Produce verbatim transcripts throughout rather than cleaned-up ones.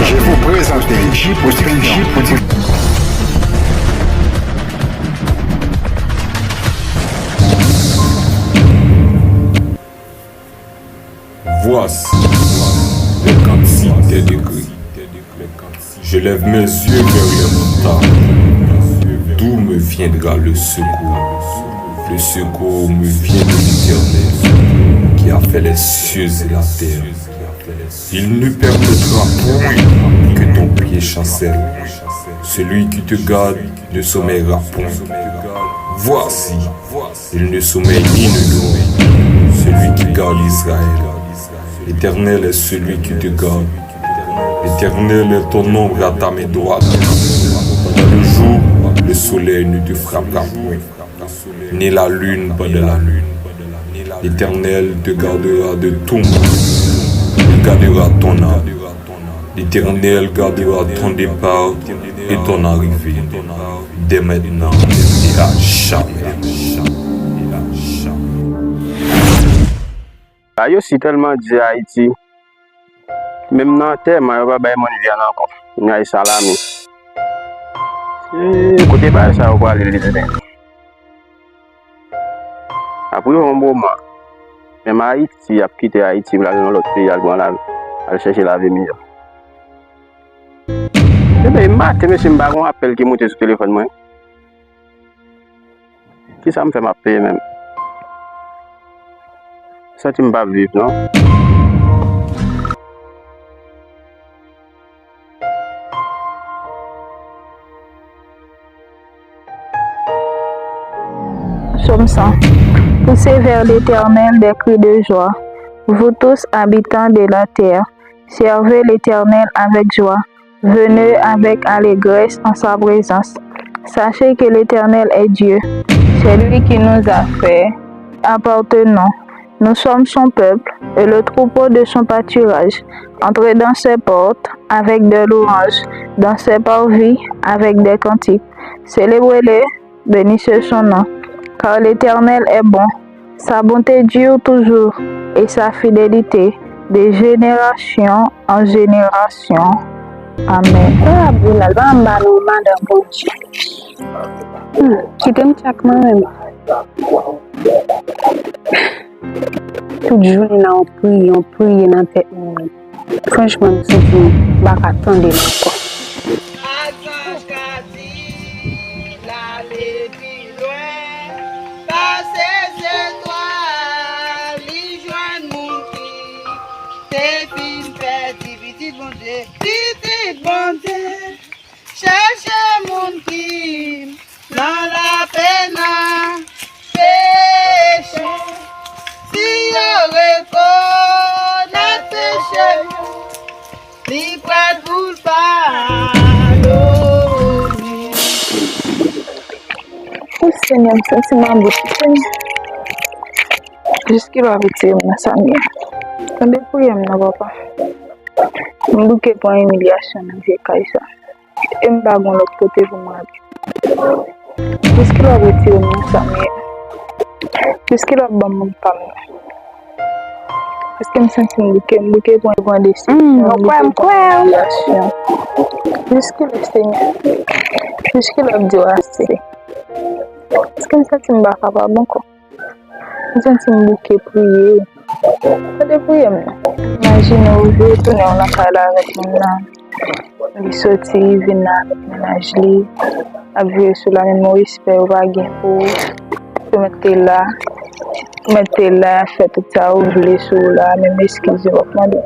Je vous présente Jeep Production. Voici le cantique des degrés. Je lève mes yeux vers les montagnes. D'où me viendra le secours? Le secours me vient de l'Éternel, qui a fait les cieux et la terre. Il ne permettra point que ton pied chancelle. Celui qui te garde ne sommeillera point. Voici, il ne sommeille ni ne dort, celui qui garde Israël. L'Éternel est celui qui te garde. L'Éternel est ton ombre à ta main droite. Pendant le jour, le soleil ne te frappera point, ni la lune pendant la nuit. L'Éternel te gardera de tout mal. Il gardera ton âme. L'Éternel gardera ton départ et ton arrivée, dès maintenant et à jamais. Bagay yo si tèlman di Ayiti, menm nan antèman yo pa bay moun vyann ankò, ni ay salami. Kote bagay sa yo prale Lil Zen? Ap rive yon moman, menm Ayiti ap kite Ayiti pou l al nan lòt peyi al pran lavi, al chèche lavi miyò. Ebyen, maten mesye m pa gen yon apèl ki moute sou telefòn mwen. Kisa m fè m ap peye menm? Santi m p ap viv non. Psaume cent. Poussez vers l'Éternel des cris de joie, vous tous habitants de la terre, servez l'Éternel avec joie, venez avec allégresse en sa présence. Sachez que l'Éternel est Dieu, c'est lui qui nous a fait, appartenons. Nous sommes son peuple et le troupeau de son pâturage. Entrez dans ses portes avec des louanges, dans ses parvis avec des cantiques. Célébrez-le, bénissez son nom, car l'Éternel est bon. Sa bonté dure toujours et sa fidélité de génération en génération. Amen. Ah, Bilal, pa anba non madan Bondye. Hmm, kite m tchak mwen menm. Tout jounen nan yon priye, yon priye nan tèt mwen. Franchman, m santi m pa ka tande l ankò. Ak zanj ka di l ale pi lwen pase zetwal, li jwenn moun ki te fin pèdi. Pitit Bondye, pitit Bondye, chèche moun ki nan lapenn ak peche. Si yo rekonèt peche yo, li prèt pou l padone. O Senyè, m santi m an bout, Senyè. Jiskilè w ap retire m nan sa m ye a? Tande priyè m nan, Papa. M bouke pran imilyasyon nan vye kay sa. E m pa gen lòt kote pou m rale. Jiskilè w ap retire m nan sa m ye a? Jiskilè w ap ban m moun pa m nan? Paske m santi m bouke, m bouke pran, pran desizyon, m bouke pran imilyasyon. Jiskilè, Senyè? Jiskilè w ap di w ase? Paske m santi m pa kapab ankò. M santi m bouke priye. Tande priye m nan. Imajine w vle tounen w nan kay la avèk moun nan. Li soti, li vin la avèk mennaj li. Ap viv sou la, menm yon respè yo pa gen pou ou. Yo mèt te la. Yo mèt te la, fè tout sa yo vle sou ou la, menm eskiz yo p ap mande.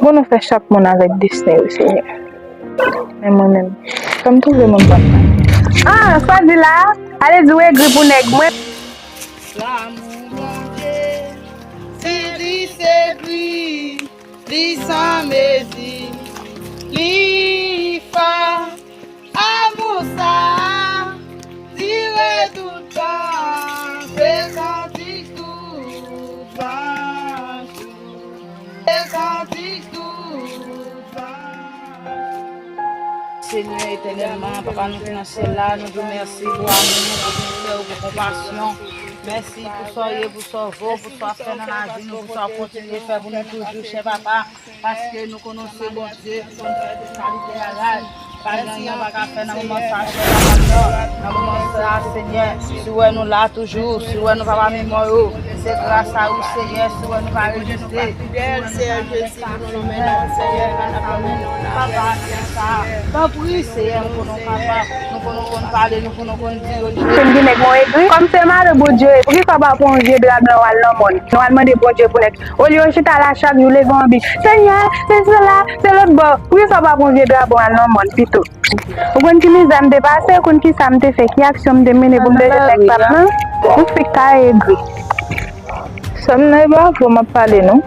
Bon, nou fè chak moun avèk desten yo, Senyè. Men mwen menm, fè m twouve moun pa m nan. Ah, sa di la? Ale di w egri pou nèg mwen. Lanmou Bondye, se li se pri, li san mezi, li fò. Amou sa a dire tout tan, se kantik tout tan, se kantik tout tan. Senyè etènèlman, Papa nou ki nan syèl la, nou di w mèsi pou amou, pou dousè w, pou konpasyon. Mèsi pou sa w ye, pou sa w vo, pou sa w ap fè nan lavi nou, pou sa w ap kontinye fè pou nou toujou, chè papa. Paske nou konnen w se Bondye ki konn fè totalite bagay. Pa gen anyen w pa ka fè nan moman sa, chè papa m nan. Nan moman sa, Senyè, si w wè nou la toujou, si w wè nou pa pami mò yo, se gras a ou, Senyè, si w wè nou pa reziste. Fidèl, Senyè Jezi, pou nou nonmen non, Senyè, n ap nonmen non, n ap Papa, Senyè. Tanpri, Senyè, nou konnen w kapab, nou konnen w konn pale, nou konnen w konn dirije. Kòm se madan Bondye, poukisa w pa pran yon vye dra blan w al nan mòn? Nou al mande Bondye pou nèg. Olye w chita la chak jou, leve w anvi, Senyè, se sela, se lòt bò. Poukisa w pa pran vye dra blan w al nan mòn pito? Ou konn ki mizè m te pase, ou konn kisa m te fè, ki aksyon m te mennen pou m te jwenn nèg pa m nan? Ou fèk ka egri. Sè m nan, e pa avè w m ap pale, non.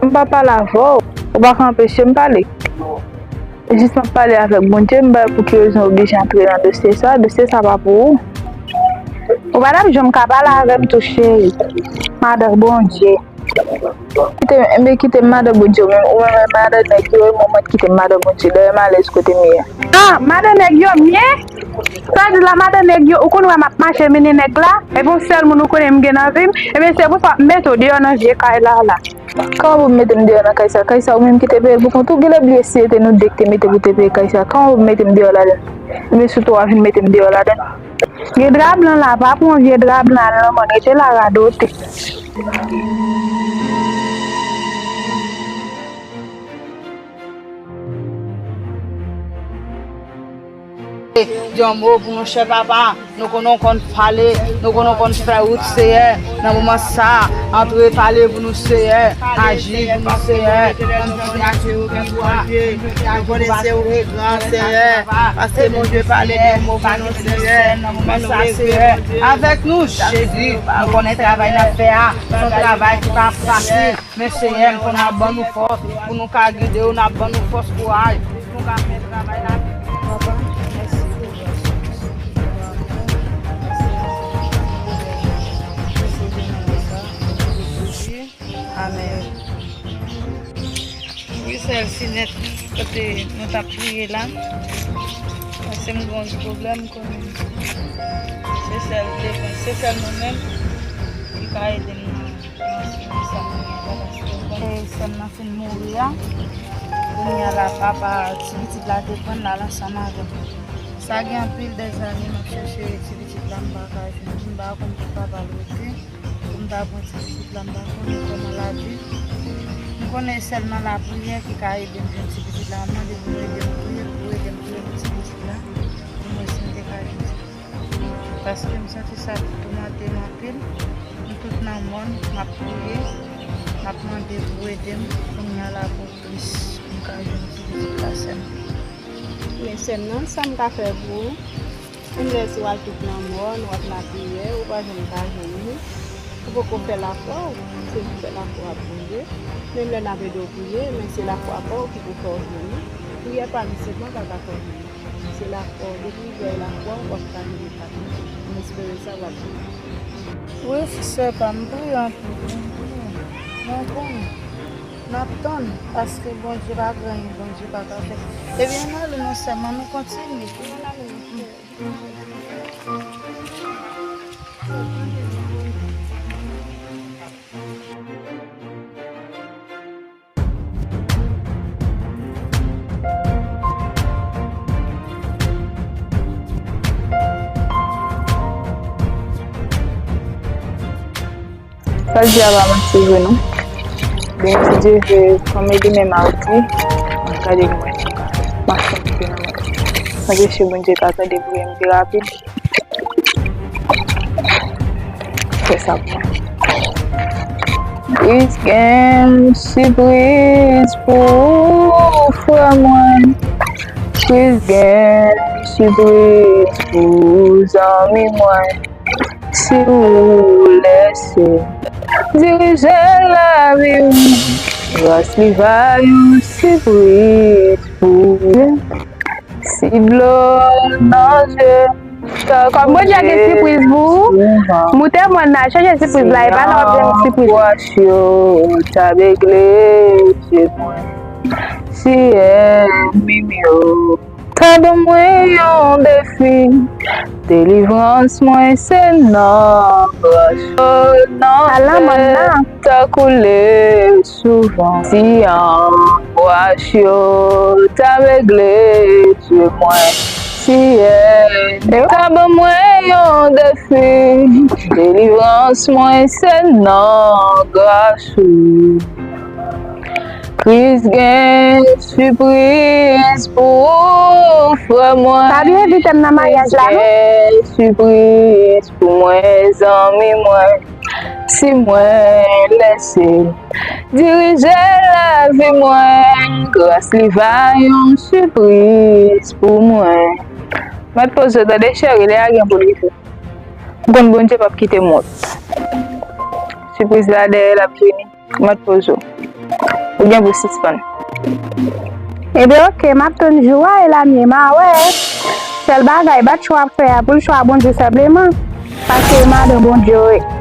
M pa pale avè w. Ou pa ka anpeche m pale. Jis m ap pale avèk Bondye, m pa wè pou ki rezon w oblije antre nan dosye sa. Dosye sa pa pou ou. Ou pa t ap janm ka pale avè m tou, cheri. Madan Bondye. Kite m, enben kite m, madan Bondye, ou menm, ou menm, madan nèg yo, e mwen, mwen kite m, madan Bondye. Dayè m alèz kote m ye a. Ah, madan nèg yo, m ye? Sa di la, madan nèg yo, ou konn wè m ap mache mennen nèg la? Epi yon sèl moun ou konnen m gen nan vi m? Ebyen, se pou sa m mete w deyò nan vye kay la, la. Kòman pou m mete m deyò nan kay sa? Kay sa ou menm ki te peye l pou kont ou? Genlè bliye si se te nou de ki te mete pou te peye kay sa. Kòman pou m mete m deyò ladan? Ebyen, sou tou w a vin mete m deyò ladan. Vye dra blan la, pa pran vye dra blan al nan mòn, rete la radote. Di yon mo pou nou, chè papa. Nou konnen w konn pale, nou konnen w konn fè wout, Seyè. Nan moman sa, antre pale pou nou, Seyè. Aji pou nou, Seyè. Nan sitiyasyon yo gen pou a. Nou konnen se ou ki gran, Seyè. Pase Bondye pale de yon mo pou nou, Seyè. Nan moman sa, Seyè. Avèk nou, Jezi. Nou konnen travay n ap fè a, se yon travay ki pa fasil. Men Seyè, m konnen w ap ban nou fòs pou nou ka gide yo, n ap ban nou fòs, kouraj pou nou ka fè travay la. Papa, mèsi pou grasyon, mèsi pou pawòl, mèsi pou bèl moman sa, mèsi pou Jezi. Amèn. Wi, sè Elsinèt, kote nou t ap priye la, paske m gen yon pwoblèm, konnen se sèl, se sèl mwen menm ki ka ede m nan. Nan sa mwen gen la, paske ou konnen sè m nan fin mouri a. Kounye a la, papa ti pitit la te pran l al ansanm avè m. Sa gen anpil dèzane m ap chèche ti pitit la, m pa ka jwenn li, m pa konn kot papa l rete. Pou m ta pran ti pitit la, m pa konnen kòman l ap viv. M konnen sèlman lapriyè ki ka ede m jwenn ti pitit la. M mande pou nou ede m priye, pou ede m priye pou ti pitit la, pou m wè si m te ka jwenn ti pitit la. Paske m santi sa toumante m anpil. M tout nan mòn, m ap priye, m ap mande pou ede m kounye a la pou plis m ka jwenn ti pitit la, sè m. Men sè m nan, sa m ka fè pou ou? Menm lè si w al tout nan mòn, w ap lapriyè, ou pa janm ka jwenn li. Ou poko fè lafwa w, se pou fè lafwa w ap Bondye. Menm lè n ap ede w priye, men se lafwa pa w ki pou fè w jwenn li. Priyè pa li sèlman pa ka fè w jwenn li. Se lafwa w, depi w gen lafwa w, w ap ka jwenn li pa tou. M espere sa w ap jwenn. Wi, sè pa m, priye anpil, m priye. Men w konnen, n ap tann, paske Bondye pa gen anyen Bondye pa ka fè. Ebyen, ann ale non sè m, ann nou kontinye. Ann ale non sè m. Sa l di a pa manti vre non. Ben, si Dye vle, kòm e demen madi, m ap gade mwen. M ap fè yon ti nan mwen. Mwen te chè Bondye ka tande priyè m pi rapid. Fè sa pou mwen. Chris gen sipriz pou ou, frè mwen. Chris gen sipriz pou zanmi mwen. Si ou lèse dirije lavi w, gras li va yon sipriz pou ou. Si dlo nan je, kòm Bondye gen sipriz pou ou, moute mòn nan, chèche sipriz la, e pa nan w ap jwenn sipriz. Wòch yo ta begle je mwen. Si ènmi m yo Ka ban mwen yon defi. Delivrans mwen se nan gras ou. Nan tèt ta koule souvan. Si anbwach yo ta regle, Dye mwen, syèl ka ban mwen yon defi. Delivrans mwen se nan gras ou. Kris gen sipriz pou ou, frè mwen. Pa bliye envite m nan maryaj la, non? Kris gen sipriz pou mwen, zanmi mwen. Si mwen lese l dirije lavi mwen, gras li va yon sipriz pou mwen. Mèt poze w tande, cheri, lè a gen pou l rive. M konn Bondye p ap kite m wont. Sipriz la dèyè l ap vini. Mèt poze w. Ou gen pou sispann. Ebyen, oke, m ap tann jou a, Elamye, m a wè. Sèl bagay, bat w ap fè a, pou l chwa Bondye senpleman. Paske e madan Bondye w ye.